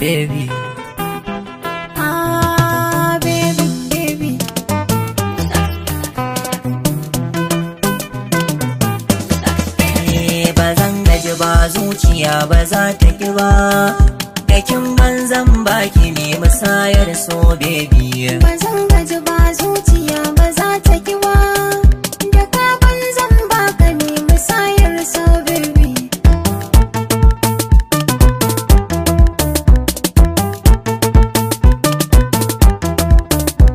Baby. Ah, baby, baby. Eh, ba zan gaji ba, zuciya ba za ta ki ba. Dakin banzan baki ne musayar so, baby. Ba zan gaji ba, zuciya ba za ta ki ba. Da ka banzan baka ne musayar so, baby.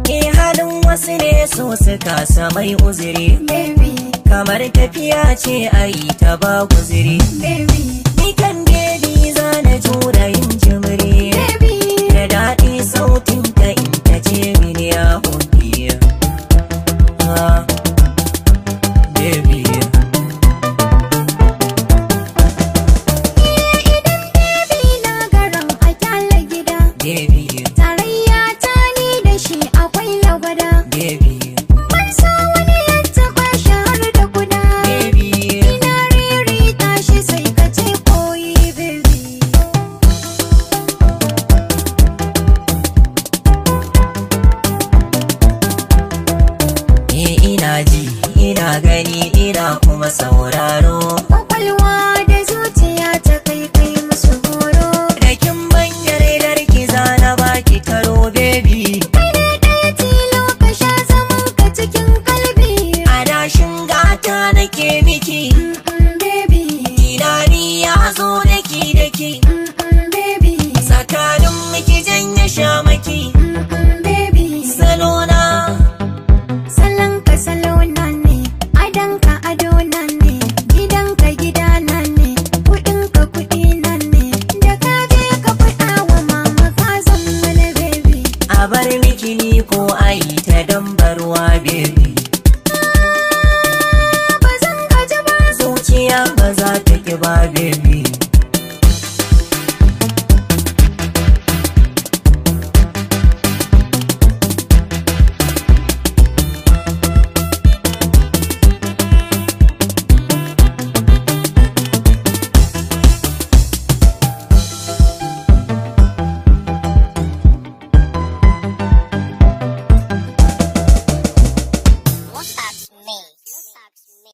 Eh, halin wasu ne so suka mai uzuri. Baby, Kamar tafiya ce a yi ta ba guzuri. baby, Ni kan baby za na jura yin jimri. baby. Da daɗi sautin ta in ta ce mini ya hoki. Ah, baby. Baby na garan a kyale gida. Baby, Tarayya ta ni da shi akwai lagwada. baby, Ban so wani ya taɓa shi har da kuda. baby. Ina ririta shi sai ka ce koyi, baby. Eh, ina ji, ina gani, ina kuma sauraro. Kwakwalwa da zuciya ta kai kai musu horo. Da kin ban yardar ki zana baki taro, baby. Kai ne ɗaya tilo ka sha zaman ka cikin kalbi. Adashin gata nake miki. Baby, Tunani ya zo daki daki. Baby, Tsakanin miki janye shamaki. Baby. Salona. Salon ka salona ne, adon ka adona ne, gidan ka gidana ne, kuɗin ka kuɗina ne. Da ka je ka faɗa wa mama ka zama na baby. A bar miki ni ko ayi ta dambarwa, baby.